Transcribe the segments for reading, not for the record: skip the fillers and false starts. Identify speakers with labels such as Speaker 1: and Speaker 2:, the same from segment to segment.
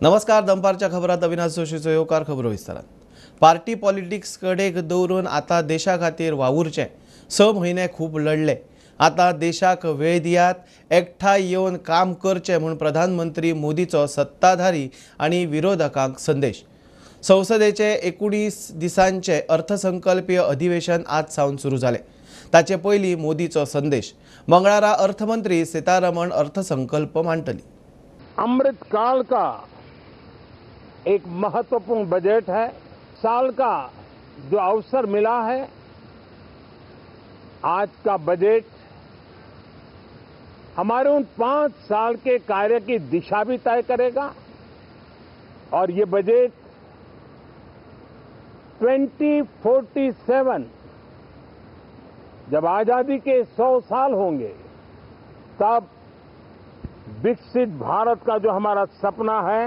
Speaker 1: नमस्कार, दनपारच्या खबरात अविनाश जोशीचो येवकार. खबरो विस्तारान. पार्टी पॉलिटिक्स कडेक दवरून आतां देशा खातीर वावुरचें. 6 म्हयने खूब लढले, आतां देशाक वेळ दियात, एकठांय येवन काम करचें म्हूण प्रधानमंत्री मोदीचो सत्ताधारी आनी विरोधकांक संदेश. संसदेचे 19 दिसांचे अर्थसंकल्पीय अधिवेशन आज सावन सुरू जालें. ताचे पयलीं मोदीचो संदेश. मंगळारा अर्थमंत्री सीतारमण अर्थसंकल्प मांडटली.
Speaker 2: अमृत काल का एक महत्वपूर्ण बजट है. साल का जो अवसर मिला है, आज का बजट हमारे उन 5 साल के कार्य की दिशा भी तय करेगा और ये बजट 2047 जब आजादी के 100 साल होंगे तब विकसित भारत का जो हमारा सपना है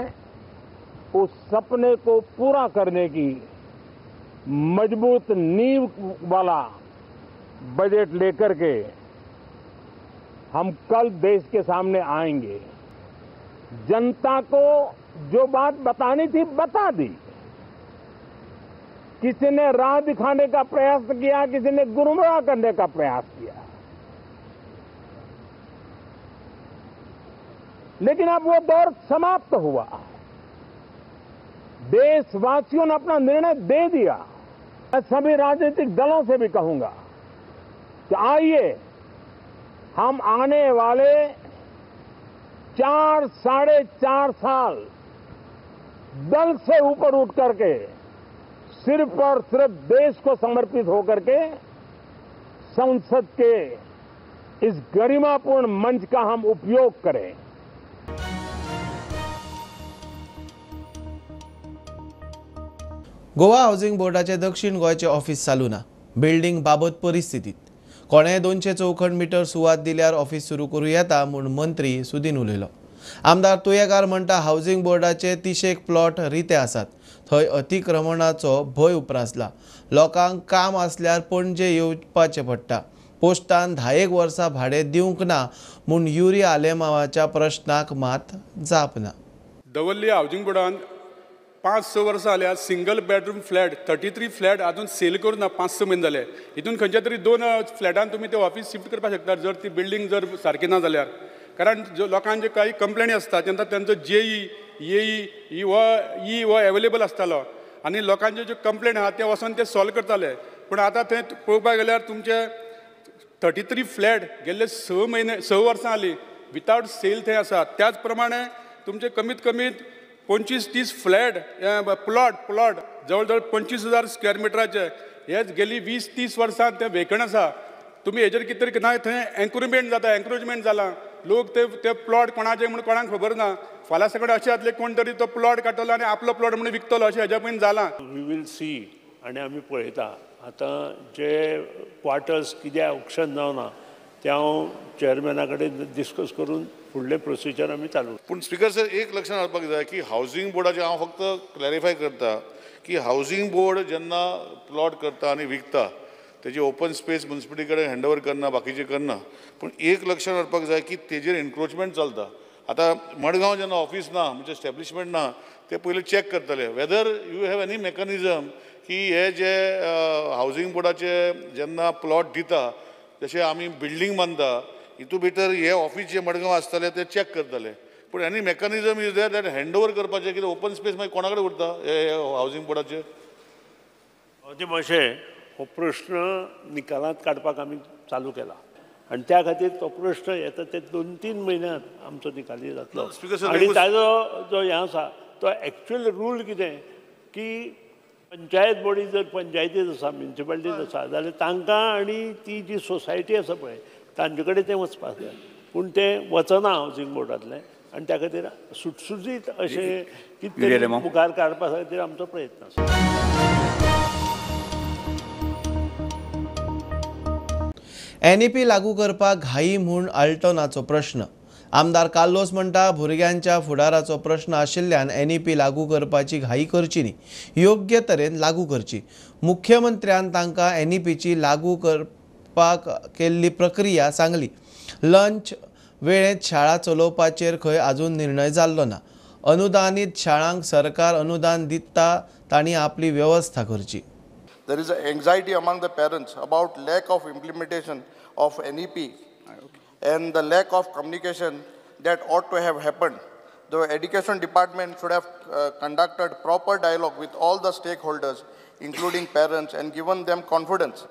Speaker 2: उस सपने को पूरा करने की मजबूत नींव वाला बजट लेकर के हम कल देश के सामने आएंगे. जनता को जो बात बतानी थी बता दी. किसी ने राह दिखाने का प्रयास किया, किसी ने गुमराह करने का प्रयास किया, लेकिन अब वो दौर समाप्त हुआ. देशवासियों ने अपना निर्णय दे दिया. मैं सभी राजनीतिक दलों से भी कहूंगा कि आइए हम आने वाले 4 साढ़े 4 साल दल से ऊपर उठ करके सिर्फ और सिर्फ देश को समर्पित होकर के संसद के इस गरिमापूर्ण मंच का हम उपयोग करें.
Speaker 1: गोवा हावसिंग बोर्डाचे दक्षिण गोंयचे ऑफिस चालू ना. बिल्डिंग बाबत परिस्थितीत कोणें 200 चौखण मिटर सुवात दिल्यार ऑफिस सुरू करूं येता म्हूण मंत्री सुदीन उलयलो. आमदार तुयेकार म्हणटा हावसिंग बोर्डाचे 30 प्लॉट रिते आसात, थंय अतिक्रमणाचो भंय उप्रासला. लोकांक काम आसल्यार पणजे येवपाचें पडटा. पोस्टान 10 वर्सां भाडें दिवंक ना म्हूण युरी आलेमावाच्या प्रश्नाक मात जाप ना.
Speaker 3: दवर्ली हावसिंग बोर्डान 5-6 वर्सां जाल्यार सिंगल बेडरूम फ्लॅट 33 फ्लॅट अजून सेल करूं ना. 5-6 म्हयने जाले. हितून खंयच्या तरी 2 फ्लॅटान तुमी ते ऑफिस शिफ्ट करपाक शकता जर ती बिल्डींग जर सारकी ना जाल्यार. कारण जो लोकांचे काही कंप्लेनी आसता तेन्ना तेंचो जेई एई हो ई हो एवेलेबल आसतालो आनी लोकांच्यो ज्यो कंप्लेन आहा ते वचोन ते सॉल्व करताले. पूण आतां थंय पळोवपाक गेल्यार तुमचे 33 फ्लॅट गेल्ले 6 म्हयने 6 वर्सां जालीं वितावट सेल थंय आसा. त्याच प्रमाणे तुमचे कमीत कमीत 25-30 फ्लॅट प्लॉट जवळ जवळ 25,000 स्क्वेअर मिटराचे हेच गेली 20-30 वर्सां ते वेकंट आसा. तुमी हेजेर कितें तरी ना थंय एन्क्रोचमेंट जाता, एन्क्रोचमेंट जालां. लोक ते प्लॉट कोणाचे म्हूण कोणाक खबर ना. फाल्यां सगळें अशें जातलें कोण तरी तो प्लॉट काडटलो आनी आपलो प्लॉट म्हणून विकतलो अशें हेज्या पयलीं जालां.
Speaker 4: We will see आनी आमी पळयता आतां जे क्वार्टर्स कित्याक ऑक्शन जावना तें हांव चेअरमॅना कडेन डिस्कस करून फुडलें प्रोसिजर आमी चालू.
Speaker 5: पूण स्पीकर सर एक लक्षात हाडपाक जाय की हावसिंग बोर्डाचें हांव फक्त क्लॅरिफाय करता की हावसिंग बोर्ड जेन्ना प्लॉट करता आनी विकता तेजी ओपन स्पेस म्युनिसिपलिटी कडेन हँड ओवर करना, बाकीचें करना. पूण एक लक्षात हाडपाक जाय की तेजेर एन्क्रोचमेंट चलता. आतां मडगांव जेन्ना ऑफिस ना म्हणजे एस्टॅब्लिशमेंट ना ते पयलीं चॅक करतले whether you have any mechanism की हे जे हावसिंग बोर्डाचे जेन्ना प्लॉट दिता जशें आमी बिल्डींग बांदता हितू भितर हे ऑफिस जे मडगांव आसतले ते चॅक करतले. पूण any mechanism is there that hand over करपाचें कितें ओपन स्पेस मागीर कोणा कडेन उरता हे हावसिंग बोर्डाचेर?
Speaker 4: ते मातशें हो प्रश्न निकालांत काडपाक आमी चालू केला आनी त्या खातीर तो प्रश्न येता ते 2-3 म्हयन्यांत आमचो निकाली जातलो. आनी ताजो जो हें आसा तो एक्चुअल रूल कितें की पंचायत बॉडी जर पंचायतीत आसा, म्युनिसिपालिटीत आसा जाल्यार तांकां आनी ती जी सोसायटी आसा पळय तांचे कडेन तें वचपाक जाय. पूण तें वचना हावसिंग बोर्डांतलें आनी त्या खातीर सुटसुटीत अशें कितें मुखार काडपा खातीर आमचो प्रयत्न आसा.
Speaker 1: एनईपी लागू करपाक घाई म्हूण आल्टोनाचो प्रश्न. आमदार कार्लोस म्हणटा भुरग्यांच्या फुडाराचो प्रश्न आशिल्ल्यान एनईपी लागू करपाची घाई करची न्ही, योग्य तरेन लागू करची. मुख्यमंत्र्यान तांकां एनईपीची लागू करपाक केल्ली प्रक्रिया सांगली. लंच वेळेंत शाळा चलोवपाचेर खंय अजून निर्णय जाल्लो ना. अनुदानीत शाळांक सरकार अनुदान दिता तांणी आपली व्यवस्था करची.
Speaker 6: There is anxiety among the parents about lack of implementation of NEP and the lack of communication that ought to have happened. The education department should have conducted proper dialogue with all the stakeholders, including parents, and given them confidence.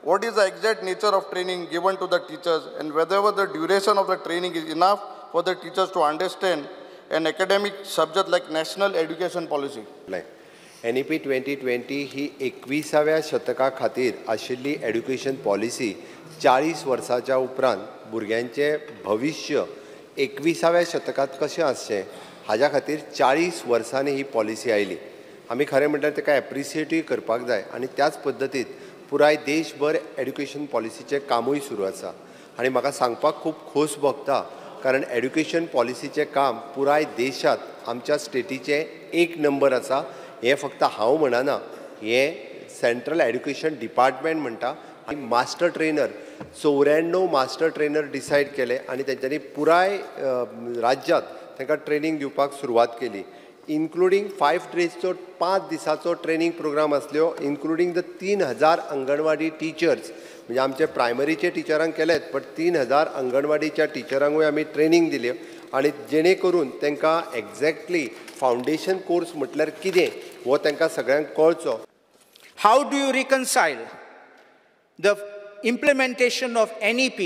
Speaker 6: What is the exact nature of training given to the teachers, and whether the duration of the training is enough for the teachers to understand an academic subject like national education policy?
Speaker 7: NEP 2020 ही 21व्या शतका खातीर आशिल्ली education policy 40 वर्साच्या उपरांत भुरग्यांचें भविश्य 21व्या शतकांत कशें आसचें हाज्या खातीर 40 वर्सांनी ही पॉलिसी आयली. आमी खरें म्हणल्यार ताका एप्रिसिएटूय करपाक जाय आनी त्याच पद्दतीन पुराय देशभर एड्युकेशन पॉलिसीचें कामूय सुरू आसा आनी म्हाका सांगपाक खूब खोस भोगता कारण एड्युकेशन पॉलिसीचें काम पुराय देशांत आमच्या स्टेटीचें एक नंबर आसा. हें फक्त हांव म्हणना, हें सेंट्रल एड्युकेशन डिपार्टमेंट म्हणटा. आनी master trainer 94 master trainer decide केले आनी तेंच्यांनी पुराय राज्यांत तांकां ट्रेनींग दिवपाक सुरवात केली. इन्क्लुडींग 5 डेजचो 5 दिसाचो ट्रेनींग प्रोग्राम आसल्यो, इन्क्लुडींग the 3000 anganwadi teachers, म्हणजे आमचे प्रायमरीचे टिचरांक केलेत बट 3000 अंगणवाडीच्या टिचरांकूय आमी ट्रेनींग दिल्यो आनी जेणे करून तांकां एग्जॅक्टली फावंडेशन कोर्स म्हटल्यार कितें हो तांकां सगळ्यांक कळचो.
Speaker 8: How do you reconcile the implementation of NEP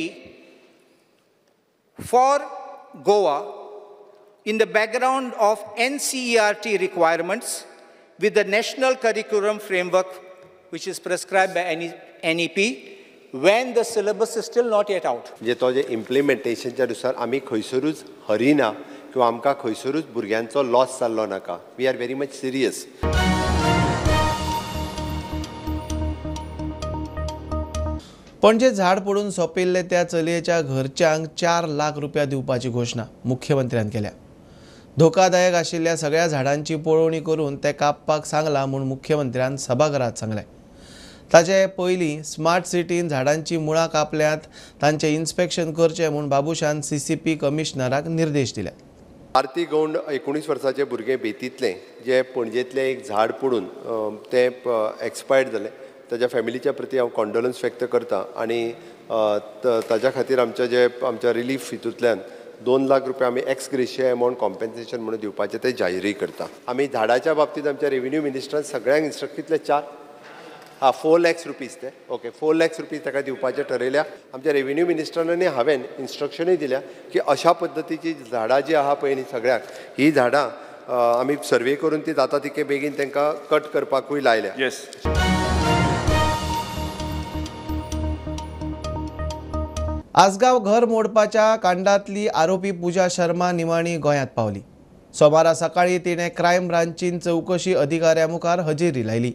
Speaker 8: for Goa in the background of NCERT requirements with the national curriculum framework which is prescribed by NEP when the syllabus is still not yet out?
Speaker 7: म्हणजे तो जे इम्प्लिमेंटेशनच्या नुसार आमी खंयसरूच हरिना किंवा आमकां खंयसरूच भुरग्यांचो loss जाल्लो नाका. We are very much serious.
Speaker 1: Panaji झाड पडून सोंपिल्ले त्या चलयेच्या घरच्यांक 4 लाख रुपया दिवपाची घोशणा मुख्यमंत्र्यान केल्या. धोकादायक आशिल्ल्या सगळ्या झाडांची पळोवणी करून ते कापपाक सांगला म्हूण मुख्यमंत्र्यान सभाघरात सांगलें. ताचे पयलीं स्मार्ट सिटीन झाडांची मुळां कापल्यांत तांचें इन्स्पेक्शन करचें म्हूण बाबूशान CCP कमिशनराक निर्देश दिले.
Speaker 7: आरती गौंड 19 वर्साचें भुरगें बेतींतलें जें पणजेंतलें एक झाड पडून तें एक्सपायर्ड जालें. ताज्या फॅमिलीच्या प्रती हांव कॉन्डोलन्स व्यक्त करता आनी ताज्या खातीर आमच्या जे आमच्या रिलीफ हितूंतल्यान 2 लाख रुपया आमी एक्स ग्रेशिया अमावंट कॉम्पेन्सेशन म्हणून दिवपाचें तें जाहीरय करता. आमी झाडाच्या बाबतींत आमच्या रेवेन्यू मिनिस्टरान सगळ्यांक इन्स्ट्रक्ट कितले 4 लॅक्स रुपीज ते ओके 4 लॅक्स रुपीज ताका दिवपाचें ठरयल्या. आमच्या रेवेन्यू मिनिस्टरान आनी हांवें इन्स्ट्रक्शनूय दिल्या की अशा पद्दतीची झाडां जी आहा पळय न्ही सगळ्याक ही झाडां आमी सर्वे करून ती जाता तितके बेगीन तांकां कट करपाकूय लायल्या.
Speaker 3: येस.
Speaker 1: आसगांव घर मोडपाच्या कांडांतली आरोपी पूजा शर्मा निमाणी गोंयांत पावली. सोमारा सकाळीं तिणें क्रायम ब्रांचीन चवकशी अधिकाऱ्या मुखार हजेरी लायली.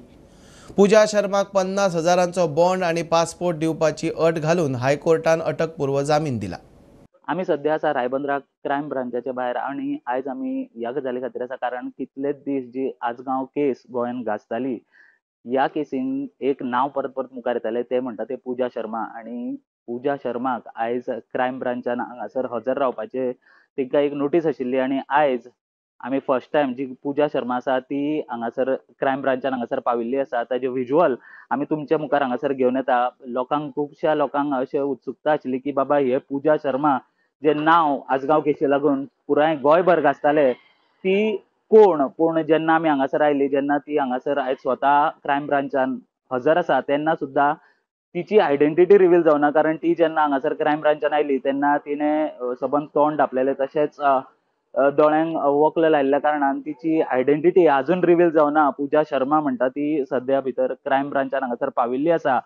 Speaker 1: पूजा शर्माक 50,000 बॉन्ड आनी पासपोर्ट दिवपाची अट घालून हायकोर्टान अटकपूर्व जामीन दिला.
Speaker 9: आमी सद्या आसा रायबंदरा क्रायम ब्रांचाच्या भायर आनी आयज आमी ह्या गजाली खातीर आसा कारण कितलेच दीस जी आसगांव केस गोंयांत गाजताली ह्या केसीन एक नांव परत परत मुखार येतालें ते म्हणटा ते पूजा शर्मा आनी पूजा शर्माक आयज क्रायम ब्रांचान हांगासर हजर रावपाचे तांकां एक नोटीस आशिल्ली आनी आयज आमी फर्स्ट टायम जी पूजा शर्मा आसा ती हांगासर क्रायम ब्रांचान हांगासर पाविल्ली आसा. ताजे विज्युअल आमी तुमच्या मुखार हांगासर घेवन येता. लोकांक खुबश्या लोकांक अशें उत्सुकता आशिल्ली की बाबा हे पूजा शर्मा जे नांव आसगांव केसी लागून पुराय गोंयभर गाजताले ती कोण, पूण जेन्ना आमी हांगासर आयली जेन्ना ती हांगासर आयज स्वता क्रायम ब्रांचान हजर आसा तेन्ना सुद्दां तिची आयडेंटिटी रिवील जावना कारण ती जेन्ना हांगासर क्रायम ब्रांचान आयली तेन्ना तिणें सबंद तोंड धांपलेलें तशेंच दोळ्यांक वक्ल लायिल्ल्या कारणान तिची आयडेंटिटी अजून रिवील जावना. पूजा शर्मा म्हणटा ती सद्या भितर क्रायम ब्रांचान हांगासर पाविल्ली आसा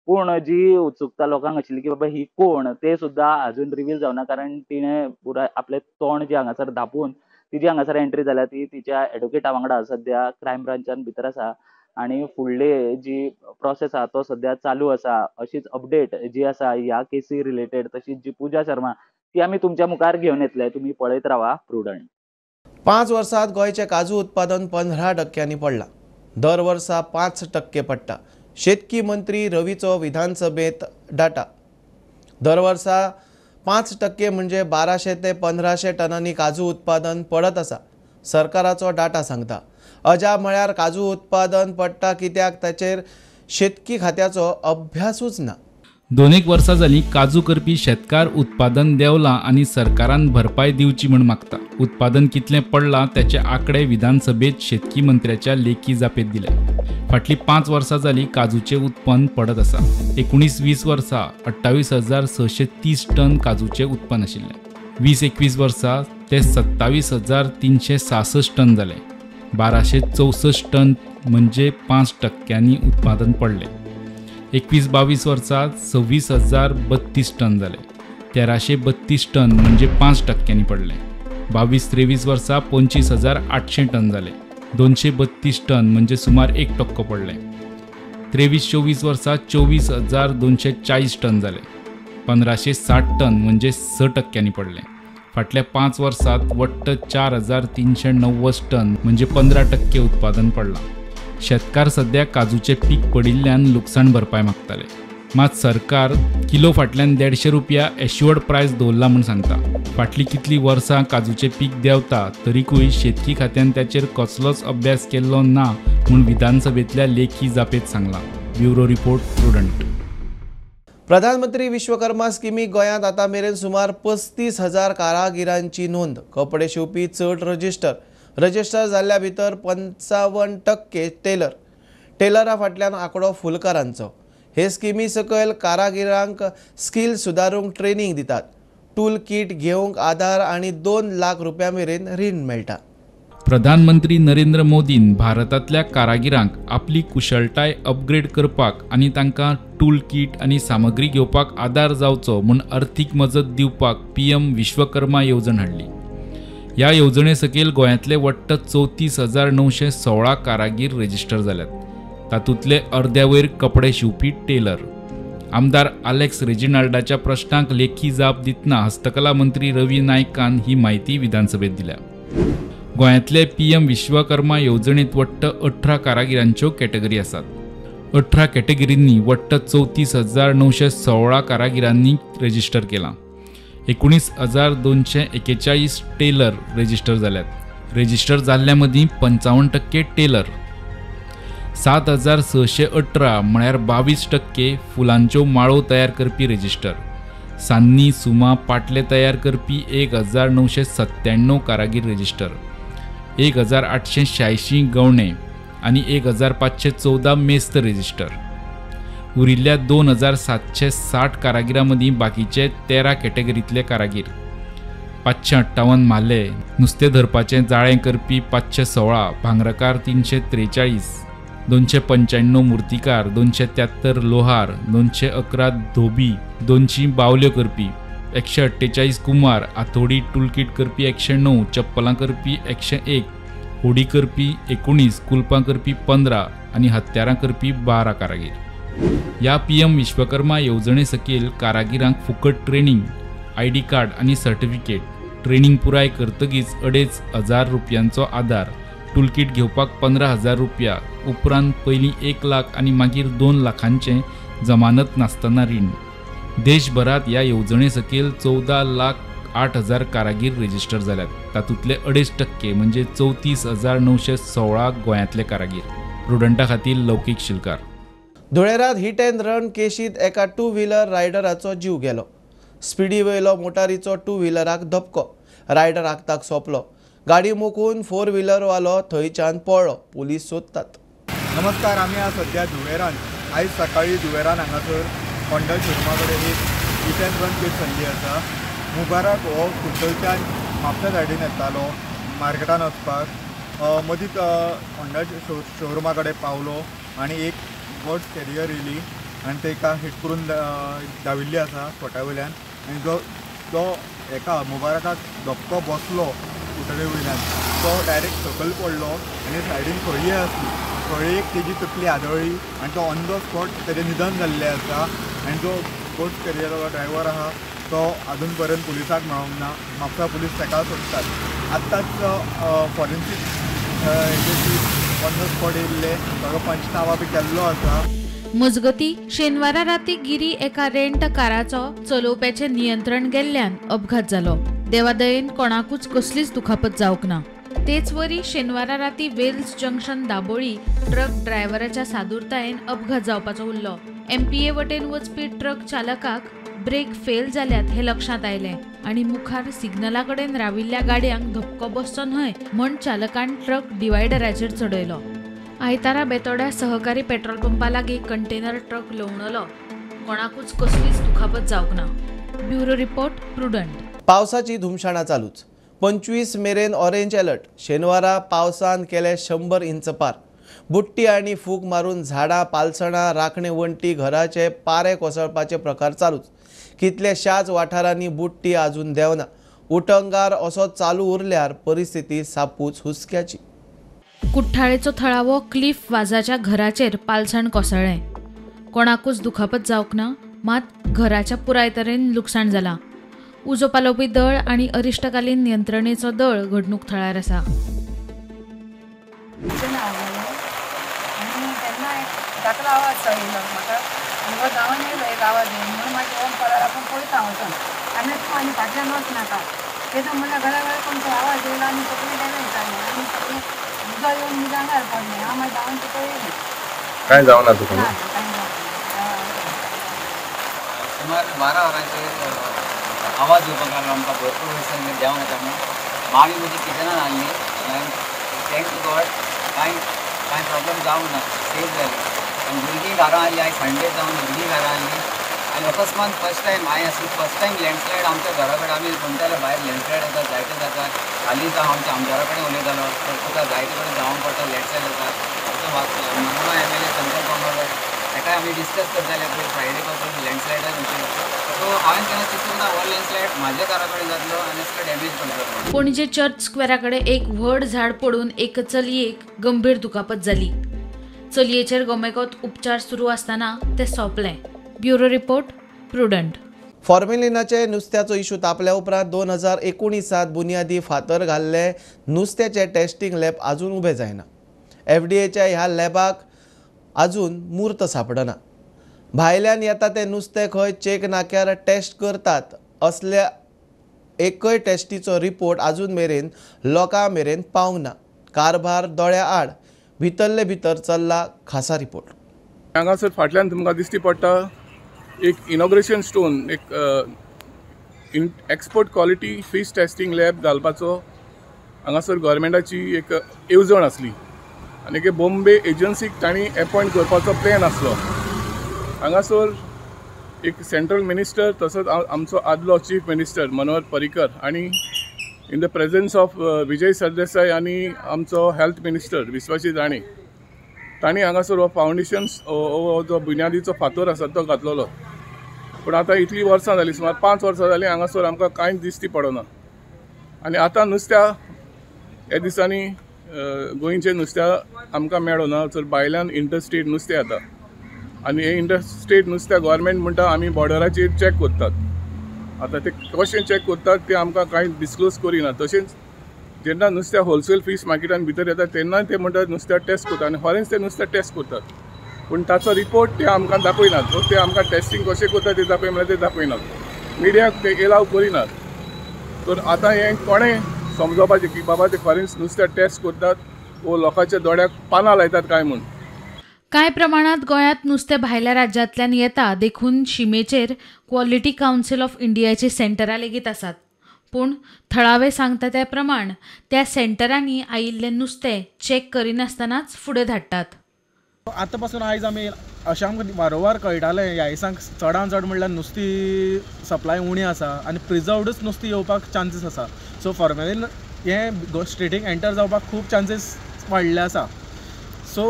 Speaker 9: पूण जी उत्सुकता लोकांक आशिल्ली की बाबा ही कोण ते सुद्दां अजून रिवील जावना कारण तिणें पुराय आपलें तोंड जें हांगासर धांपून तिजी हांगासर एंट्री जाल्या ती तिच्या एडवोकेटा वांगडा सद्या क्रायम ब्रांचान भितर आसा आनी फुडले जी प्रोसेस आसा तो सद्या चालू आसा. अशीच अपडेट जी आसा ह्या केसी रिलेटेड तशीच जी पूजा शर्मा ती आमी तुमच्या मुखार घेवन येतले. तुमी पळयत रावा प्रुडंट.
Speaker 1: 5 वर्सांत गोंयचें काजू उत्पादन 15% पडलां. दर वर्सा 5% पडटा. शेतकी मंत्री रवीचो विधानसभेत डाटा. दर वर्सा 5% म्हणजे 1200 ते 1500 टनांनी काजू उत्पादन पडत आसा. सरकाराचो डाटा सांगता. अजाप म्हळ्यार काजू उत्पादन पडटा कित्याक ताचेर शेतकी खात्याचो अभ्यासूच ना.
Speaker 10: 2 वर्सां जालीं काजू करपी शेतकार उत्पादन देंवलां आनी सरकारान भरपाय दिवची म्हूण मागता. उत्पादन कितलें पडलां त्याचे आंकडे विधानसभेत शेतकी मंत्र्याच्या लेखी जापेत दिले. फाटलीं 5 वर्सां जालीं काजूचें उत्पन्न पडत आसा. 19-20 वर्सा 28,630 टन काजूचें उत्पन्न आशिल्लें. 20-21 वर्सा ते 27,366 टन जालें. 1264 टन म्हणजे 5% उत्पादन पडलें. 21-22 वर्सा 26,032 टन जाले. 1332 टन म्हणजे 5% पडले. 22-23 वर्सा 25,800 टन जाले. 232 टन म्हणजे सुमार 1% पडले. 23-24 वर्सा 24,240 टन जाले. 1,560 टन म्हणजे 6% पडले. फाटल्या 5 वर्सात वट्ट 4,390 टन म्हणजे 15% उत्पादन पडलां. शेतकार सध्या काजूचे पीक पडिल्ल्यान लुकसाण भरपाय मागताले. मात सरकार किलो फाटल्यान 150 रुपया एश्युअर्ड प्रायस दवरला म्हूण सांगता. फाटलीं कितलीं वर्सां काजूचें पीक देंवता तरीकूय शेतकी खात्यान ताचेर कसलोच अभ्यास केल्लो ना म्हूण विधानसभेंतल्या लेखी जापेत सांगलां. Bureau report, Prudent.
Speaker 1: प्रधानमंत्री विश्वकर्मा स्किमी गोंयांत आतां मेरेन सुमार 35,000 कारागिरांची नोंद. कपडे शिंवपी चड रजिस्टर जाल्ल्या भितर 55% टेलर. टेलरा फाटल्यान आंकडो फुलकारांचो. हे स्किमी सकयल कारागिरांक स्किल सुदारूंक ट्रेनिंग दितात. टूल किट घेवंक आधार आनी 2 लाख रुपया मेरेन रीण मेळटा.
Speaker 10: प्रधानमंत्री नरेंद्र मोदीन भारतांतल्या कारागिरांक आपली कुशळटाय अपग्रेड करपाक आनी तांकां टूल किट आनी सामग्री घेवपाक आदार जावचो म्हूण अर्थीक मजत दिवपाक PM Vishwakarma येवजण हाडली. ह्या येवजणे सकयल गोंयांतले वट्ट 34,916 कारागीर रजिस्टर जाल्यात. तातूंतले अर्द्या वयर कपडे शिंवपी टेलर. आमदार आलेक्स रेजिनाल्डाच्या प्रश्नाक लेखी जाप दितना हस्तकला मंत्री रवी नायकान ही म्हायती विधानसभेत दिल्या. गोंयांतले PM Vishwakarma येवजणेंत वट्ट 18 कारागिरांच्यो कॅटेगरी आसात. 18 कॅटेगरींनी वट्ट 34,916 कारागिरांनी रजिस्टर केलां. 19,241 टेलर रजिस्टर जाल्यात. रजिस्टर जाल्ल्या मदीं 55% टेलर. 7,618 म्हळ्यार 22% फुलांच्यो माळो तयार करपी रजिस्टर. सान्नी, सुमा, पाटले तयार करपी 1,997 कारागीर रजिस्टर. 1,886 गवणे आनी 1,514 मेस्त रजिस्टर. उरिल्ल्या 2,760 कारागिरां मदीं बाकीचे 13 कॅटेगरींतले कारागीर. 558 म्हाले, नुस्तें धरपाचें जाळें करपी 516, भांगरकार 343, 295 मुर्तीकार, 273 लोहार, 211 धोबी, 200 बावल्यो करपी, 148 कुमार, आथोडी टूलकीट करपी 109, चप्पलां करपी 101, होडी करपी 19, कुलपां करपी 15 आनी हत्यारां करपी 12 कारागीर. ह्या PM Vishwakarma येवजणे सकयल कारागिरांक फुकट ट्रेनिंग, ID card आनी सर्टिफिकेट, ट्रेनिंग पुराय करतकीच 2,500 रुपयांचो आदार, टूलकीट घेवपाक 15,000 रुपया, उपरांत पयलीं 1 लाख आनी मागीर 2 लाखांचें जमानत नासतना रीण. देशभरात ह्या येवजणे सकयल 14,08,000 कारागीर रजिस्टर जाल्यात. तातूंतले 2.5% म्हणजे 34,916 गोंयांतले कारागीर. प्रुडंटा खातीर लौकीक शिलकार.
Speaker 1: धुळेरात हिट अँड रन केशीत एका 2 व्हिलर रायडराचो जीव गेलो. स्पिडी वयलो मोटारीचो 2 व्हिलराक धपको. रायडर आगताक सोंपलो. गाडी मोखून 4 व्हिलरवालो थंयच्यान पळ्ळो. पुलीस सोदतात.
Speaker 11: नमस्कार, आमी आज सध्या धुळेरान. आयज सकाळी धुळेरान हांगासर होंडा शोरुमा कडेन एक हिट अँड रन केस जाल्ली आसा. मुबारक हो कुडचडच्यान म्हापशा सायडीन येतालो मार्केटान वचपाक. मदींच होंडा शोरुमा कडेन पावलो आनी एक गॉड्स कॅरियर येयली आनी तेका हिट करून धांविल्ली आसा स्पॉटा वयल्यान. आनी जो एका मुबारकाक धपको बसलो स्कुटरी वयल्यान तो डायरेक्ट सकयल पडलो आनी सायडीन खळी आसली, खळयेक तेजी तकली आदळ्ळी आनी तो ऑन the spot तेजें निधन जाल्लें आसा. आनी जो गॉड्स कॅरियरवालो ड्रायवर आहा तो अजून पर्यंत पुलिसाक मेळोंक ना. म्हापसा पुलीस ताका सोदतात. आत्ताच forensic agency on the spot येयल्ले, सगळो पंचनामा बी केल्लो आसा.
Speaker 12: मजगती शेनवारा राती गिरी एका रेंट काराचो चलोवप्याचें नियंत्रण गेल्ल्यान अपघात जालो. देवादयेन कोणाकूच कसलीच दुखापत जावंक ना. तेचवरी शेनवारा राती वेल्स जंक्शन दाबोळी ट्रक ड्रायव्हराच्या सादूरतायेन अपघात जावपाचो उरलो. एमपीए वटेन वचपी ट्रक चालकाक ब्रेक फेल जाल्यात हे लक्षांत आयलें आनी मुखार सिग्नला कडेन राविल्ल्या गाडयांक धपको बसचो न्हय म्हण चालकान ट्रक डिवायडराचेर चडयलो. आयतारा बेतोड्या सहकारी पेट्रोल पंपा लागीं कंटेनर ट्रक लवणलो. कोणाकूच कसलीच दुखापत जावंक ना. Bureau report, Prudent.
Speaker 1: पावसाची धुमशाणां चालूच. 25 मेरेन ऑरेंज अलर्ट. शेनवारा पावसान केले 100 इंच पार. बुट्टी आनी फूक मारून झाडां, पालसणां, राखणे वण्टी, घराचे पारे कोसळपाचे प्रकार चालूच. कितल्याशाच वाठारांनी बुट्टी अजून देंवना. उटंगार असो चालू उरल्यार परिस्थिती सापूच हुस्क्याची.
Speaker 12: कुठ्ठाळेचो थळावो क्लिफ वाजाच्या घराचेर पालसण कोसळ्ळें. कोणाकूच दुखापत जावंक ना, मात घराच्या पुराय तरेन लुकसाण जालां. उजो पालोवपी दळ आनी अरिश्टकालीन यंत्रणेचो दळ घडणूक थळार आसा.
Speaker 13: काय जावना तुका?
Speaker 14: सुमार 12 वरांचेर आवाज येवपाक लागलो आमकां. भरपूर वयसान देंवना येता म्हणून मामी म्हजी किचनान आहली. Thank God कांय कांय प्रॉब्लम जावंक ना, सेफ जालें. आनी भुरगीं घरां आहली. आयज संडे जावन भुरगीं घरां आहली आनी अकस्मात फर्स्ट टायम हांवें आसली फर्स्ट टायम लँडस्लायड आमच्या घरा कडेन. आमी म्हणटाले भायर लँडस्लायड येता, जायते जाता. हालींच हांव आमच्या आमदारा कडेन उलयतालो, तर तुका जायते कडेन जावंक पडटा, लँडस्लायड जाता. तसो MLA संकल्प बांबोळकर ताकाय आमी डिस्कस करताले पळय फ्रायडे पासून लँडस्लायडा विशीं. सो हांवें केन्ना चिंतूंक ना हो लँडस्लायड म्हाज्या घरा कडेन जातलो आनी असलो डॅमेज करतलो.
Speaker 12: पणजे चर्च स्क्वेरा कडेन एक व्हड झाड पडून एक चलयेक गंभीर दुखापत जाली. चलयेचेर गोमेकॉत उपचार सुरू आसतना तें सोंपलें. Bureau report, Prudent.
Speaker 1: फॉर्मेलिनाचे नुस्त्याचो इशू तापल्या उपरांत 2019 बुनियादी फातर घाल्ले नुस्त्याचे टेस्टिंग लॅब अजून उबे जायना. एफडीएच्या ह्या लॅबाक अजून मूर्त सापडना. भायल्यान येता ते नुस्तें खंय चेक नाक्यार टेस्ट करतात असल्या एकय टेस्टीचो रिपोर्ट अजून मेरेन लोकां मेरेन पावंक ना. कारभार दोळ्या आड भितरले भितर चल्ला. खासा रिपोर्ट.
Speaker 15: हांगासर फाटल्यान तुमकां दिश्टी पडटा एक इनॉग्रेशन स्टोन, एक export quality fish testing lab घालपाचो हांगासर गव्हर्मेंटाची एक येवजण आसली आनी एक बॉम्बे एजन्सीक तांणी एपॉयंट करपाचो प्लॅन आसलो. हांगासर एक सेंट्रल मिनिस्टर तसोच आमचो आदलो चीफ मिनिस्टर मनोहर पर्रीकर आनी in the presence of Vijay Sardesai आनी आमचो हेल्थ मिनिस्टर विश्वाजीत राणे तांणी हांगासर हो फावंडेशन हो जो बुन्यादीचो फातर आसा तो घातलेलो. पूण आतां इतलीं वर्सां जालीं, सुमार 5 वर्सां जालीं हांगासर आमकां कांयच दिश्टी पडना. आनी आतां नुस्त्या ह्या दिसांनी गोंयचें नुस्त्या आमकां मेळना. तर भायल्यान इंटरस्टेट नुस्तें येता आनी हे इंटरस्टेट नुस्त्या गव्हर्मेंट म्हणटा आमी बॉर्डराचेर चॅक करतात. आतां ते कशें चॅक करतात ते आमकां कांय डिस्क्लोज करिना. तशेंच जेन्ना नुस्त्या होलसेल फीश मार्केटान भितर येता तेन्ना ते म्हणटात नुस्त्या टेस्ट करता आनी खरेंच ते नुस्तें टेस्ट करतात, पूण ताचो रिपोर्ट ते आमकां दाखयनात. ते आमकां टेस्टिंग कशें करतात ते दाखय म्हणल्यार ते दाखयनात, मिडियाक ते एलाव करिनात. तर आतां हें कोणें समजोवपाचें की बाबा ते खरेंच नुस्त्या टेस्ट करतात वो लोकांच्या दोळ्याक पानां लायतात काय म्हूण.
Speaker 12: कांय प्रमाणांत गोंयांत नुस्तें भायल्या राज्यांतल्यान येता देखून शिमेचेर क्वॉलिटी कावन्सील ऑफ इंडियाची सेंटरां लेगीत आसात. पूण थळावे सांगता त्या प्रमाण त्या सेंटरांनी आयिल्लें नुस्तें चॅक करिनासतनाच फुडें धाडटात.
Speaker 16: आतां पासून आयज आमी अशें आमकां वारंवार कळटालें ह्या दिसांक चडान चड म्हणल्यार नुस्तीं सप्लाय उणी आसा आनी प्रिजर्वडूच नुस्तीं येवपाक चान्सीस आसा. सो फॉर्मेलीन हें स्टेटीक एंटर जावपाक खूब चान्सीस वाडले आसा. सो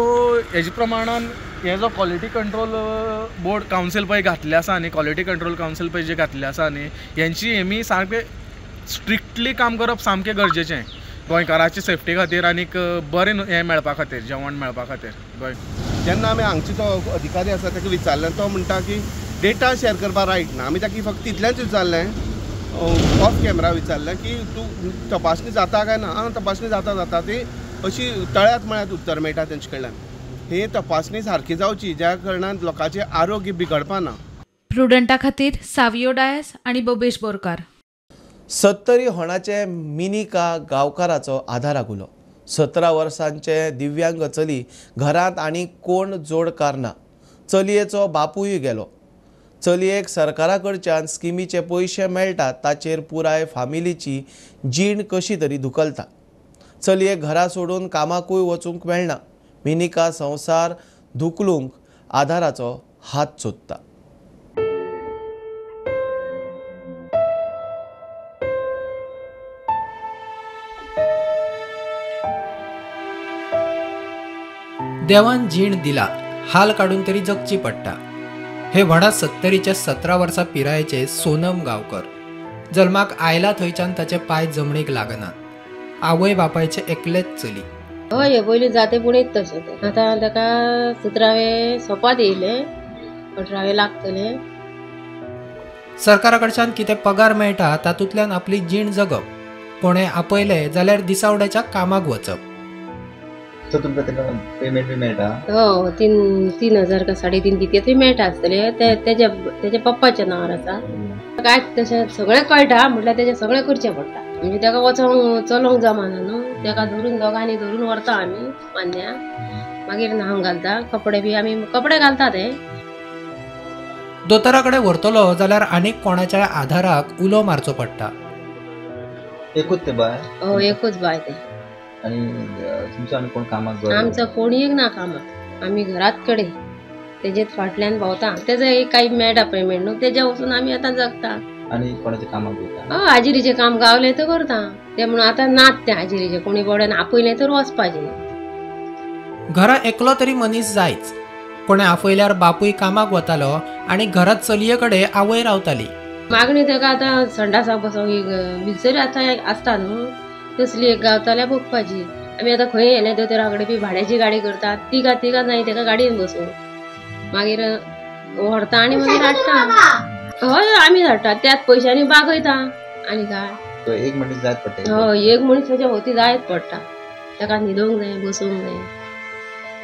Speaker 16: हेजे प्रमाणान हे जो क्वॉलिटी कंट्रोल बोर्ड कावन्सील पळय घातले आसा न्ही, क्वॉलिटी कंट्रोल कावन्सील पळय जे घातले आसा न्ही, हेंची हेमी सारकें स्ट्रिक्टली काम करप सामकें गरजेचें गोंयकाराचे सेफ्टी खातीर आनीक बरें हें मेळपा खातीर, जेवण मेळपा खातीर गोंय.
Speaker 13: जेन्ना आमी हांगचे जो अधिकारी आसा ताका विचारलें तो म्हणटा की डेटा शेअर करपाक रायट ना. आमी ताका फक्त तितलेंच विचारलें, ऑफ कॅमेरा विचारलें की तूं तपासणी जाता काय ना. आं, तपासणी जाता जाता ती अशी तळ्यात मळ्यात उत्तर मेळटा तेंचे कडल्यान. ही तपासणी सारकी जावची ज्या कारणान लोकांचें आरोग्य बिगडपा ना.
Speaker 12: प्रुडंटा खातीर सावियो डायस आनी बबेश बोरकार.
Speaker 1: सत्तरी होणाचे मिनिका गांवकाराचो आधाराक उलो. 17 वर्सांचे दिव्यांग चली घरांत आनी कोण जोडकार ना. चलयेचो बापूय गेलो. चलयेक सरकारा कडच्यान स्किमीचे पयशे मेळटात ताचेर पुराय फामिलीची जीण कशी तरी धुकलता. चलयेक घरा सोडून कामाकूय वचूंक मेळना. मिनिका संवसार धुकलूंक आधाराचो हात सोदता.
Speaker 17: देवान जीण दिला, हाल काडून तरी जगची पडटा. हे व्हडा सत्तरीच्या 17 वर्सां पिरायेचे सोनम गांवकर जल्माक आयला थंयच्यान ताचे पांय जमणीक लागनात. आवय बापायचे एकलेच चली.
Speaker 18: हय, पयलीं जाते पुणेच तशें तें. आतां ताका 17वें सोंपात येयलें, 18वें लागतलें.
Speaker 17: सरकारा कडच्यान कितें पगार मेळटा तातूंतल्यान आपली जीण जगप. कोणें आपयलें जाल्यार दिसावड्याच्या कामाक वचप.
Speaker 19: सो तुमकां तेका पेमेंट बी मेळटा?
Speaker 18: हो, 3,000 का 3.5 कितें तरी मेळटा आसतलें. तेज्या तेज्या पप्पाच्या नांवार आसा. काय तशें सगळें कळटा म्हटल्यार तेजें सगळें करचें पडटा. म्हणजे तेका वचोंक चलोंक जमाना न्हू, तेका धरून दोगांनी धरून व्हरता आमी मान्न्या. मागीर न्हावंक घालता, कपडे बी आमी कपडे घालता ते.
Speaker 17: दोतोरा कडेन व्हरतलो जाल्यार आनीक कोणाच्या आधाराक उलो मारचो पडटा.
Speaker 19: एकूच ते बाय?
Speaker 18: हय, एकूच बाय तें.
Speaker 19: आनी तुमचो आनी कोण कामाक?
Speaker 18: आमचो कोणीय ना कामाक, आमी घरात कडेन तेजेच फाटल्यान भोंवता. तेजो एक कांय मेळटा पेमेंट न्हू, तेज्या वचून आमी आतां जगता.
Speaker 19: आनी कोणाच्या कामाक वयता?
Speaker 18: हय, हाजिरीचें काम गावलें तर करता तें. म्हणून आतां नात तें हाजिरीचें, कोणी बोड्यान आपयलें तर वचपाचें.
Speaker 17: घरा एकलो तरी मनीस जायच. कोणें आपयल्यार बापूय कामाक वतालो आनी घरांत चलये कडेन आवय रावताली.
Speaker 18: मागणी ताका आतां संडासाक बसोंक एक व्हिलचेर आतां आसता न्हू, तसली एक गावताल्या बघपाची. आमी आतां खंय येयले दोतोरा कडेन बी भाड्याची गाडी करतात, तिगा तिगा जाय तेका गाडयेन बसून मागीर व्हरता आनी मागीर हाडटा. हय, आमी हाडटा त्याच पयशांनी बागयता. आनी काय
Speaker 19: एक मनीस जायत पडटा?
Speaker 18: हय, एक मनीस ताच्या भोंवती जायत पडटा. ताका न्हिदोंक जाय, बसूंक जाय.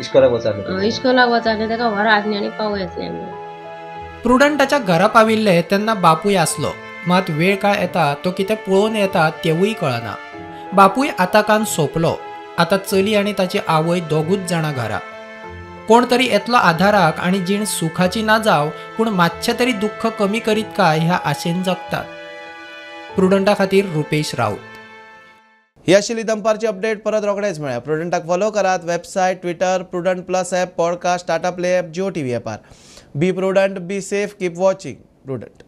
Speaker 19: इश्कोलाक वचाले?
Speaker 18: इश्कोलाक वचाले ताका व्हरा आसली आनी पावय आसली आमी.
Speaker 17: प्रुडंटाच्या घरा पाविल्ले तेन्ना बापूय आसलो, मात वेळ काळ येता तो कितें पळोवन येता तेवूय कळना. बापूय आताकान सोंपलो. आतां चली आनी ताची आवय दोगूच जाणां घरा. कोण तरी येतलो आधाराक आनी जीण सुखाची ना जावं पूण मातशें तरी दुख्ख कमी करीत काय ह्या आशेन जगतात. प्रुडंटा खातीर रुपेश राऊत.
Speaker 1: ही आशिल्ली दनपारची अपडेट. परत रोखडेच मेळया. प्रुडंटाक फॉलो करात website, Twitter, Prudent plus app, podcast, Tata play app, Jio TV ॲपार. Be prudent, be safe, keep watching Prudent.